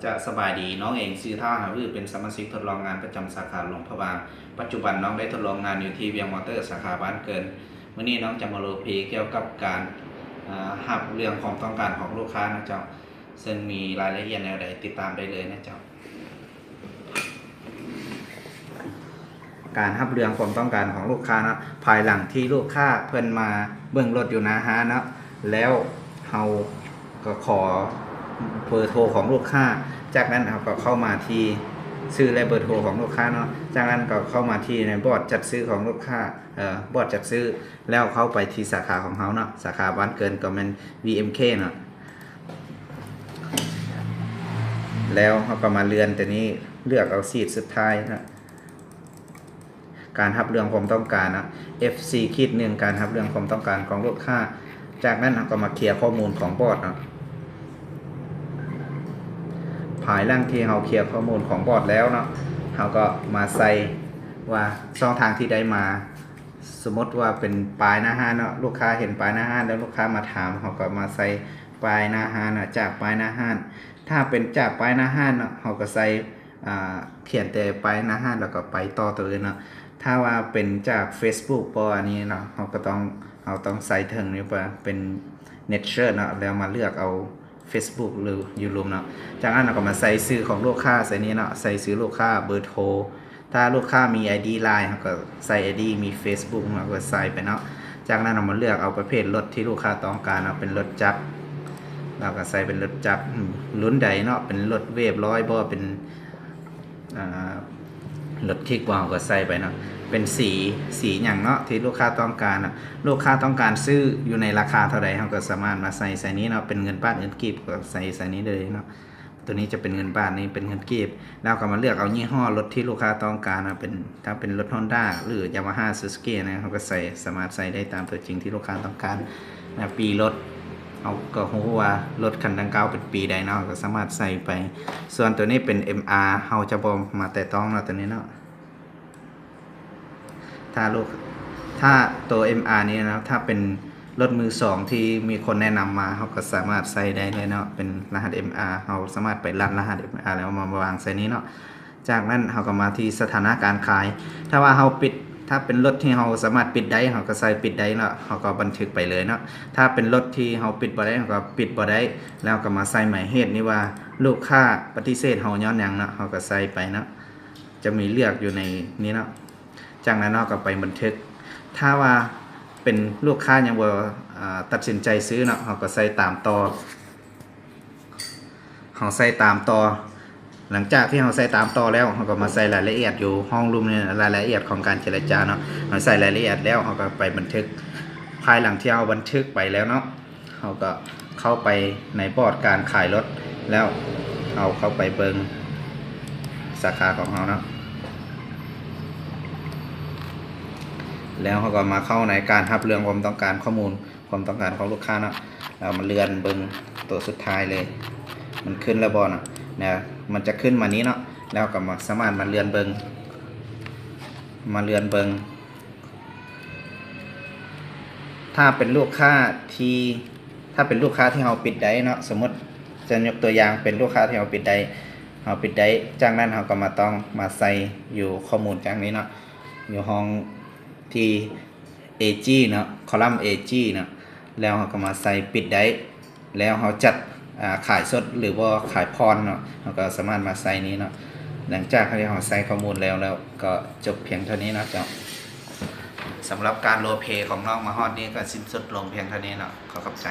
ຈະສະບາຍດີ, ນ້ອງເອງຊື່ທ້າວຫາວື ເປັນສະມາຊິກທົດລອງງານປະຈຳສາຂາຫຼວງພະບາງ. ປັດຈຸບັນນ້ອງໄດ້ທົດລອງງານຢູ່ທີ່ວຽງມໍເຕີ ສາຂາບ້ານເກີນ. ມື້ນີ້ນ້ອງຈະມາໂລເພກ່ຽວກັບການ ອາ ຮັບເລື່ອງຄວາມຕ້ອງການຂອງລູກຄ້ານະເຈົ້າ, ເຊິ່ງມີລາຍລະອຽດແນວໃດ ຕິດຕາມໄດ້ເລີຍນະເຈົ້າ. ການຮັບເລື່ອງຄວາມຕ້ອງການຂອງລູກຄ້າເນາະ, ພາຍຫຼັງທີ່ລູກຄ້າເພິ່ນມາເບິ່ງລົດຢູ່ໜ້າຮ້ານເນາະ, ແລ້ວເຮົາກໍຂໍເບີໂທຂອງລູກຄ້າ, ຈາກນັ້ນເຮົາກໍເຂົ້າມາທີ່ຊື່ ແລະ ເບີໂທຂອງລູກຄ້າເນາະ, ຈາກນັ້ນກໍເຂົ້າມາທີ່ໃນບອດຈັດຊື້ຂອງລູກຄ້າ, ເອີ ບອດຈັດຊື້, ແລ້ວເຂົ້າໄປທີ່ສາຂາຂອງເຮົາເນາະ, ສາຂາບ້ານເກີນກໍແມ່ນ ວີເອັມເຄ ເນາະ. ແລ້ວເຮົາກໍມາເລື່ອນຕົວນີ້, ເລືອກເອົາຊີດສຸດທ້າຍເນາະ. ການຮັບເລື່ອງຄວາມຕ້ອງການເນາະ, ເອັຟຊີ ຂີດໜຶ່ງ ການຮັບເລື່ອງຄວາມຕ້ອງການຂອງລູກຄ້າ. ຈາກນັ້ນເຮົາກໍມາເຄຍຂໍ້ມູນຂອງບອດເນາະ. ພາຍຫຼັງທີ່ເຮົາເຄຍຂໍ້ມູນຂອງບອດແລ້ວເນາະ, ເຮົາກໍມາໃສ່ວ່າຊ່ອງທາງທີ່ໄດ້ມາ. ສົມມຸດວ່າເປັນປ້າຍໜ້າຮ້ານເນາະ, ລູກຄ້າເຫັນປ້າຍໜ້າຮ້ານແລ້ວ ລູກຄ້າມາຖາມ, ເຮົາກໍມາໃສ່ປ້າຍໜ້າຮ້ານເນາະ, ຈາກປ້າຍໜ້າຮ້ານ. ຖ້າເປັນຈາກປ້າຍໜ້າຮ້ານເນາະ, ເຮົາກໍໃສ່ ອາ ຂຽນແຕ່ປ້າຍໜ້າຮ້ານ ແລ້ວກໍໄປຕໍ່ຕົວອື່ນເນາະ. ຖ້າວ່າເປັນຈາກເຟສບຸກບໍ່ ອັນນີ້ເນາະ, ເຮົາກໍຕ້ອງ ເຮົາຕ້ອງໃສ່ເທິງນີ້ວ່າເປັນ Nature ເນາະ, ແລ້ວມາເລືອກເອົາ Facebook ຫຼື YouTube ເນາະ. ຈາກນັ້ນເຮົາກໍມາໃສ່ຊື່ຂອງລູກຄ້າໃສ່ນີ້ເນາະ, ໃສ່ຊື່ລູກຄ້າ, ເບີໂທ. ຖ້າລູກຄ້າມີ ໄອ ດີ Line ເຮົາກໍໃສ່ ໄອ ດີ ມີ Facebook ເຮົາກໍໃສ່ໄປເນາະ. ຈາກນັ້ນເຮົາມາເລືອກເອົາປະເພດລົດທີ່ລູກຄ້າຕ້ອງການເນາະ, ເປັນລົດຈັກ ເຮົາກໍໃສ່ເປັນລົດຈັກ ອາ ລຸ້ນໃດເນາະ, ເປັນລົດເວບຮ້ອຍບໍ່ ເປັນ ອາ ລົດທິກບໍ່ ເຮົາກໍໃສ່ໄປເນາະ, ເປັນສີ ສີຫຍັງເນາະທີ່ລູກຄ້າຕ້ອງການເນາະ, ລູກຄ້າຕ້ອງການຊື້ຢູ່ໃນລາຄາເທົ່າໃດ ເຮົາກໍສາມາດມາໃສ່ ໃສ່ນີ້ເນາະ, ເປັນເງິນບາດ ເງິນກີບ ກໍໃສ່ ໃສ່ນີ້ເລີຍເນາະ. ໂຕນີ້ຈະເປັນເງິນບາດ, ນີ້ເປັນເງິນກີບ. ແລ້ວກໍມາເລືອກເອົາຍີ່ຫໍ້ລົດທີ່ລູກຄ້າຕ້ອງການເນາະ, ເປັນ ຖ້າເປັນລົດ Honda ຫຼື Yamaha Suzuki ນະ, ເຮົາກໍໃສ່ ສາມາດໃສ່ໄດ້ຕາມຕົວຈິງທີ່ລູກຄ້າຕ້ອງການນະ, ປີລົດ ເຮົາກໍຮູ້ວ່າລົດຄັນດັ່ງກ່າວເປັນປີໃດເນາະ, ເຮົາກໍສາມາດໃສ່ໄປ. ສ່ວນໂຕນີ້ເປັນ ເອັມອາ ເຮົາຈະບໍ່ມາແຕະຕ້ອງເນາະ ໂຕນີ້ເນາະ. ຖ້າລູກ ຖ້າໂຕ ເອັມອາ ນີ້ເນາະ, ຖ້າເປັນລົດມືສອງທີ່ມີຄົນແນະນຳມາ, ເຮົາກໍສາມາດໃສ່ໄດ້ເລີຍເນາະ, ເປັນລະຫັດ ເອັມອາ ເຮົາສາມາດໄປລັດລະຫັດ ເອັມອາ ແລ້ວມາວາງໃສ່ນີ້ເນາະ. ຈາກນັ້ນເຮົາກໍມາທີ່ສະຖານະການຂາຍ. ຖ້າວ່າເຮົາປິດ ຖ້າເປັນລົດທີ່ເຮົາສາມາດປິດໄດ້ ເຮົາກໍໃສ່ປິດໄດ້ເນາະ, ເຮົາກໍບັນທຶກໄປເລີຍເນາະ. ຖ້າເປັນລົດທີ່ເຮົາປິດບໍ່ໄດ້ ເຮົາກໍປິດບໍ່ໄດ້, ແລ້ວກໍມາໃສ່ໝາຍເຫດນີ້ວ່າ ລູກຄ້າປະຕິເສດເຮົາຍ້ອນຫຍັງເນາະ, ເຮົາກໍໃສ່ໄປເນາະ. ຈະມີເລືອກຢູ່ໃນນີ້ເນາະ. ຈາກນັ້ນເຮົາກໍໄປບັນທຶກ. ຖ້າວ່າເປັນລູກຄ້າຍັງບໍ່ ອາ ຕັດສິນໃຈຊື້ເນາະ, ເຮົາກໍໃສ່ຕາມຕໍ່. ເຮົາໃສ່ຕາມຕໍ່. ຫຼັງຈາກທີ່ເຮົາໃສ່ຕາມຕໍ່ແລ້ວ, ເຮົາກໍມາໃສ່ລາຍລະອຽດຢູ່ຫ້ອງລຸ່ມນີ້, ລາຍລະອຽດຂອງການເຈລະຈາເນາະ. ເຮົາໃສ່ລາຍລະອຽດແລ້ວ, ເຮົາກໍໄປບັນທຶກ. ພາຍຫຼັງທີ່ເຮົາບັນທຶກໄປແລ້ວເນາະ, ເຮົາກໍເຂົ້າໄປໃນບອດການຂາຍລົດ ແລ້ວເຮົາເຂົ້າໄປເບິ່ງສາຂາຂອງເຮົາເນາະ. ແລ້ວເຮົາກໍມາເຂົ້າໃນການຮັບເລື່ອງຄວາມຕ້ອງການ ຂໍ້ມູນຄວາມຕ້ອງການຂອງລູກຄ້າເນາະ, ເຮົາມາເລື່ອນເບິ່ງໂຕສຸດທ້າຍເລີຍ ມັນຂຶ້ນແລ້ວບໍ່ເນາະ. ນະ ມັນຈະຂຶ້ນມານີ້ເນາະ, ແລ້ວກໍມາ ສາມາດມາເລື່ອນເບິ່ງ ມາເລື່ອນເບິ່ງ. ຖ້າເປັນລູກຄ້າທີ່ ຖ້າເປັນລູກຄ້າທີ່ເຮົາປິດໄດ້ເນາະ, ສົມມຸດຈະຍົກຕົວຢ່າງເປັນລູກຄ້າທີ່ເຮົາປິດໄດ້ ເຮົາປິດໄດ້, ຈາກນັ້ນເຮົາກໍມາຕ້ອງມາໃສ່ຢູ່ຂໍ້ມູນຈາກນີ້ເນາະ, ຢູ່ຫ້ອງທີ່ ເອຈີ ເນາະ, ຄໍລັມ ເອຈີ ເນາະ, ແລ້ວເຮົາກໍມາໃສ່ປິດໄດ້. ແລ້ວເຮົາຈັດ ອາ ຂາຍສົດ ຫຼື ບໍ່ຂາຍຜ່ອນເນາະ, ເຮົາກໍສາມາດມາໃສ່ນີ້ເນາະ. ຫຼັງຈາກທີ່ເຮົາໃສ່ຂໍ້ມູນແລ້ວ ແລ້ວກໍຈົບພຽງເທົ່ານີ້ເນາະເຈົ້າ. ສຳລັບການໂລເພຂອງນ້ອງມາຮອດນີ້ກໍສິ້ນສຸດລົງພຽງເທົ່ານີ້ເນາະ. ຂໍຂອບໃຈ.